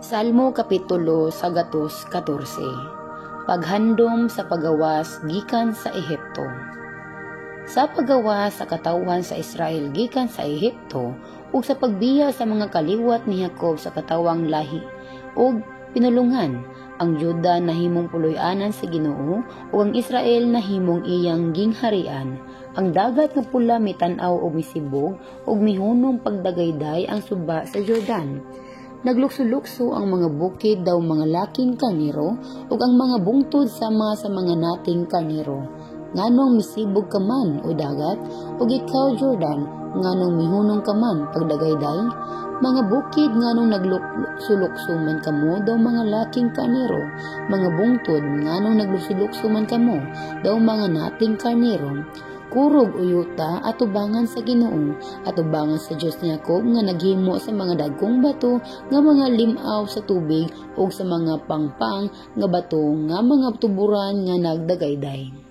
Salmo kapitulo 114. Paghandom sa pagawas gikan sa Ehipto. Sa pagawas sa katawhan sa Israel gikan sa Ehipto ug sa pagbiya sa mga kaliwat ni Jacob sa katawang lahi ug pinulungan, ang Juda nahimong puloy-anan sa Ginoo ug ang Israel nahimong iyang gingharian. Ang Dagat nga Pula mitan-aw og misibog ug mihunong pagdagayday ang suba sa Jordan. Naglukso-lukso ang mga bukid daw mga laking karnero ug ang mga bungtod sama sa mga nating karnero. Nganong misibog ka man, o dagat, ug ikaw, Jordan, nganong mihunong ka man pagdagayday? Mga bukid, nganong naglukso-lukso man kamo daw mga laking karnero? Mga bungtod, nganong naglukso-lukso man kamo daw mga nating karnero? Kurog, o yuta, atubangan sa Ginoo, atubangan sa Dios ni Jacob nga naghimo sa mga dagkong bato nga mga lim-aw sa tubig ug sa mga pangpang nga bato nga mga tuburan nga nagdagayday.